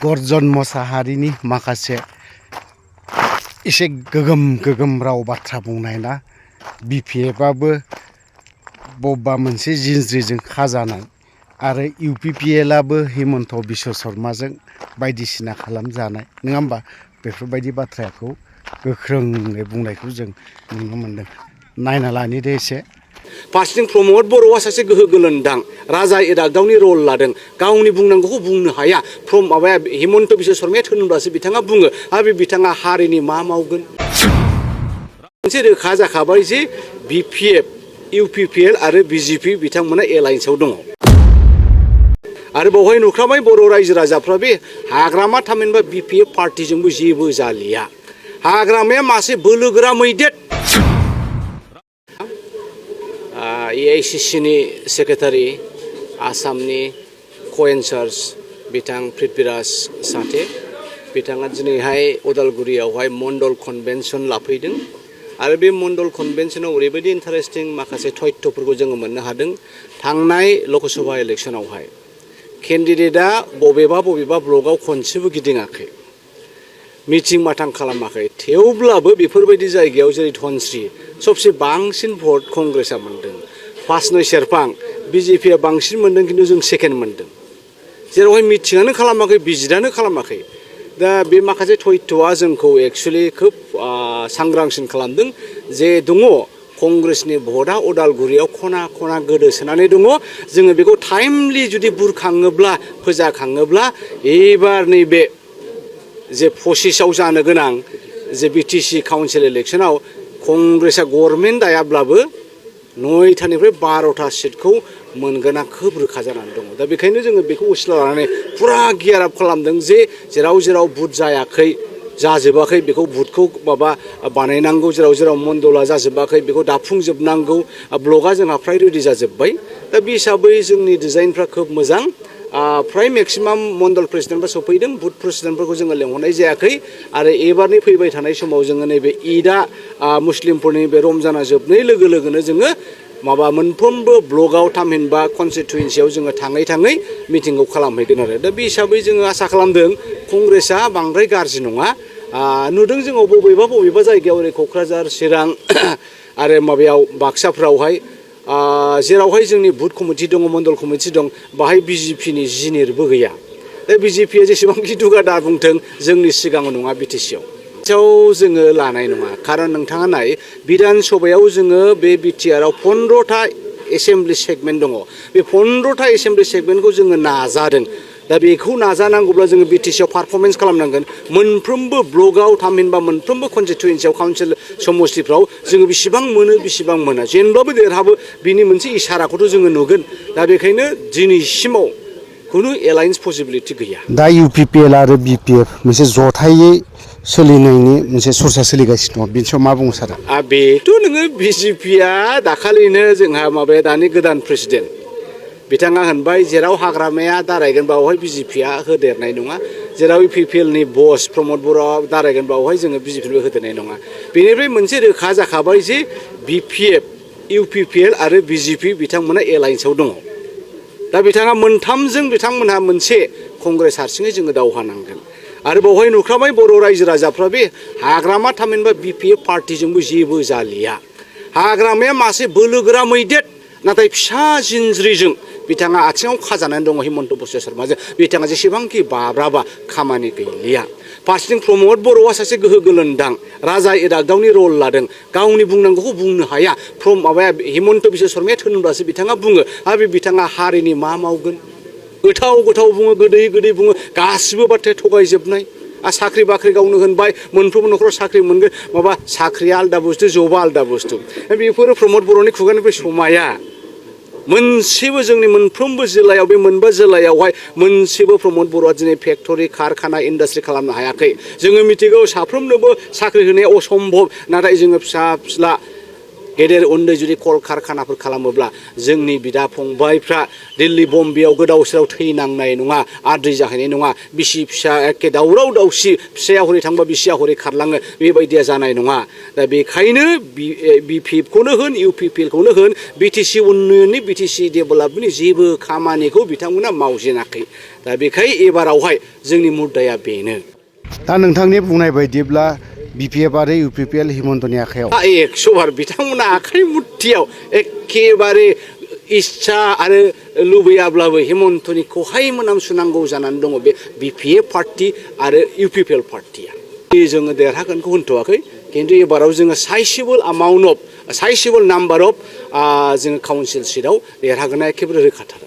गर्जन मोसाहारिनि माखासे एसे गोगोम राव बाथ्रा बुंनाय ना बिपिएफआबो बबेबा मोनसे जिनज्रिजों खाजानाय आरो इउपिपिएलआबो हिमन्त बिश्व शर्माजों बायदिसिना खालामजानाय नङा होमबा बेफोरबायदि बाथ्राखौ गोख्रोङै बुंनायखौ जों नुनो मोनदों नायना लानि दे एसे फारसेथिं प्रमद बर'आ सासे गोहो गोलोन्दां राजा इरागदावनि रल लादों गावनि बुंनांगौखौ बुंनो हाया माबाया हिमन्त बिश्व शर्माया थोनब्लासो बिथाङा बुङो आरो बे बिथाङा हारिनि मा मावगोन मोनसे रोखा जाखाबाय जे बिपिएफ इउपिपिएल आरो बिजेपि बिथांमोना एलायन्सआव दङ आरो बेवहाय नुखाबाय बर' रायजो राजाफ्रा बे हाग्रामा थामहिनबा बिपिएफ पार्टिजोंबो जेबो जालिया हाग्रामाया मासे बोलोगोरा मैदेर एआइसिसिनि सेक्रेटारि आसामनि को-इनचार्ज बिथां पृथ्वीराज साथे बिथाङा दिनैहाय उदालगुरियावहाय मण्डल कनभेनसन लाफैदों आरो बे मण्डल कनभेनसनाव ओरैबायदि इन्टारेस्टिं माखासे तथ्यफोरखौ जोङो मोननो हादों थांनाय लकसभा इलेक्सनावहाय केन्डिडेटआ बबेबा ब्लकआव खनसेबो गिदिङाखै मिटिं माटां खालामाखै थेवब्लाबो बेफोरबायदि जायगायाव जेरै धनस्री सबसे बांसिन भट कंग्रेसआ मोनदों फासनै सेरफां बिजेपिआ बांसिन मोनदों खिन्थु जों सेकेन्ड मोनदों जेरावहाय मिटिङानो खालामाखै भिजिटआनो खालामाखै दा बे माखासे तथ्यआ जोंखौ एक्सुवेलि खोब सांग्रांसिन खालामदों जे दङ कंग्रेसनि भटआ उदालगुरियाव खना खना गोदोसोनानै दङ जोङो बेखौ टाइमलि जुदि बुरखाङोब्ला फोजाखाङोब्ला एबार नैबे जे 25आव जानो गोनां जे बिटिसि काउन्सिल इलेक्सनाव कंग्रेसआ गभर्नमेन्ट दायाब्लाबो 9थानिफ्राय 12था सिटखौ मोनगोना खोब रोखा जानानै दङ दा बेखायनो जोङो बेखौ उसिला लानानै फुरा गियार आप खालामदों जे जेराव बुथ जायाखै जाजोबाखै बेखौ बुथखौ माबा बानायनांगौ जेराव मण्डला जाजोबाखै बेखौ दाफुंजोबनांगौ ब्लकआ जोंहा फ्राय रेडि जाजोब्बाय दा बे हिसाबै जोंनि डिजाइनफ्रा खोब मोजां फ्राय मेक्सिमाम मण्डल प्रेसिडेन्टफ्रा सफैदों बुथ प्रेसिडेन्टफोरखौ जोङो लेंहरनाय जायाखै आरो एबारनि फैबाय थानाय समाव जोङो नैबे ईदआ मुस्लिमफोरनि बे रमजाना जोबनाय लोगो लोगोनो जोङो माबा मोनफ्रोमबो ब्लकआव थामहिनबा कनस्टिटुयेन्सियाव जोङो थाङै मिटिंखौ खालामहैगोन आरो दा बे हिसाबै जोङो आसा खालामदों कंग्रेसआ बांद्राय गाज्रि नङा नुदों जोङो बबेबा जायगायाव ओरै क'क्राझार चिरां आरो माबायाव बाक्साफ्रावहाय जेरावहाय जोंनि बुथ कमिटि दङ मण्डल कमिटि दं बाहाय बिजेपिनि जिनिरबो गैया दा बिजेपिया जेसेबांखि दुगादा बुंथों जोंनि सिगाङाव नङा बिटिसिआव जोङो लानाय नङा खारन नोंथाङा नाय बिधान सभायाव जोङो बे बिटिआरआव 15था एसेम्बलि सेगमेन्ट दङ बे 15था एसेम्बलि सेगमेन्टखौ जोङो नाजादों दा बेखौ नाजानांगौब्ला जोङो बिटिसिआव पारफरमेन्स खालामनांगोन मोनफ्रोमबो ब्लकआव थामहिनबा मोनफ्रोमबो कनस्टिटुयेन्सियाव काउन्सिल समष्टिफ्राव जोङो बेसेबां मोना जेनब्लाबो देरहाबो बिनि मोनसे इसाराखौथ' जोङो नुगोन दा बेखायनो दिनैसिमाव खुनु एलायन्स पसिबिलिटि गैया दा इउपिपिएल आरो बिपिएफ मोनसे जथायै सोलिनायनि मोनसे सरसा सोलिगासिनो दङ बिनि सायाव मा बुंनो सारा बेथ' नोङो बिजेपिया दाखालिनो जोंहा माबाया दानि गोदान प्रेसिडेन्ट बिथाङा होनबाय जेराव हाग्रामाया दारायगोन बावहाय बिजेपिया होदेरनाय नङा जेराव इउपिपिएलनि बस प्रमद बर'आ दारायगोन बावहाय जोङो बिजेपिनिबो होदेरनाय नङा बेनिफ्राय मोनसे रोखा जाखाबाय जे बिपिएफ इउपिपिएल आरो बिजेपि बिथांमोना एलायन्सआव दङ दा बिथाङा मोनथामजों बिथांमोनहा मोनसे कंग्रेस हारसिङै जोङो दावहा नांगोन आरो बेवहाय नुखाबाय बर' रायजो राजाफ्रा बे हाग्रामा थामहिनबा बिपिएफ पार्टिजोंबो जेबो जालिया हाग्रामाया मासे बोलोगोरा मैदेर नाथाय फिसा जिनज्रिजों बिथाङा आथिङाव खाजानानै दङ हिमन्त बिश्व शर्माजों बिथाङा जेसेबांखि बाब्राबा खामानि गैलिया फारसेथिं प्रमद बर'आ सासे गोहो गोलोन्दां राजा इरागदावनि रल लादों गावनि बुंनांगौखौ बुंनो हाया माबाया हिमन्त बिश्व शर्माया थोनब्लासो बिथाङा बुङो आरो बे बिथाङा हारिनि मा मावगोन गोथाव बुङो गोदै बुङो गासिबो बाथ्राया थगायजोबनाय साख्रि बाख्रि गावनो होनबाय मोनफ्रोमबो न'खराव साख्रि मोनगोन माबा साख्रिया आलदा बुस्थु जबा आलदा बुस्थु बेफोरो प्रमद बर'नि खुगानिफ्राय समाया मोनसेबो जोंनि मोनफ्रोमबो जिल्लायाव बे मोनबा जिल्लायावहाय मोनसेबो प्रमद बर'आ दिनै फेक्टरि कारखाना इन्डास्ट्रि खालामनो हायाखै जोङो मिथिगौ साफ्रोमनोबो साख्रि होनाया असम्भब नाथाय जोङो फिसा फिला गेदेर उन्दै जुदि कल कारखानाफोर खालामोब्ला जोंनि बिदा फंबायफ्रा दिल्ली बम्बेयाव गोदाव सोराव थैनांनाय नङा आद्रि जाहैनाय नङा बिसि फिसा एखे दावराव दावसि फिसाया हरै थांबा बिसिया हरै खारलाङो बेबायदिया जानाय नङा दा बेखायनो BPF-खौनो होन UPPL-खौनो होन BTC उन्नयननि BTC डेभेलपमेन्टनि जेबो खामानिखौ बिथांमोना मावजेनाखै दा बेखाय एबारावहाय जोंनि मुद्दाया बेनो दा नोंथांनि बुंनाय बायदिब्ला BPF आरो UPPL हिमन्तनि आखायाव 100 बार बिथांमोना आखाइ मुथियाव एखेबारे इच्छा आरो लुबैयाब्लाबो हिमन्तनिखौहाय मोनामसुनांगौ जानानै दङ बे BPF पार्टी आरो UPPL पार्टीया जोङो देरहागोनखौ होनथ'वाखै खिन्थु एबाराव जोङो साइसेबल नाम्बार अफ जोङो काउन्सिल सिटआव देरहागोना एखेबारे रोखाथार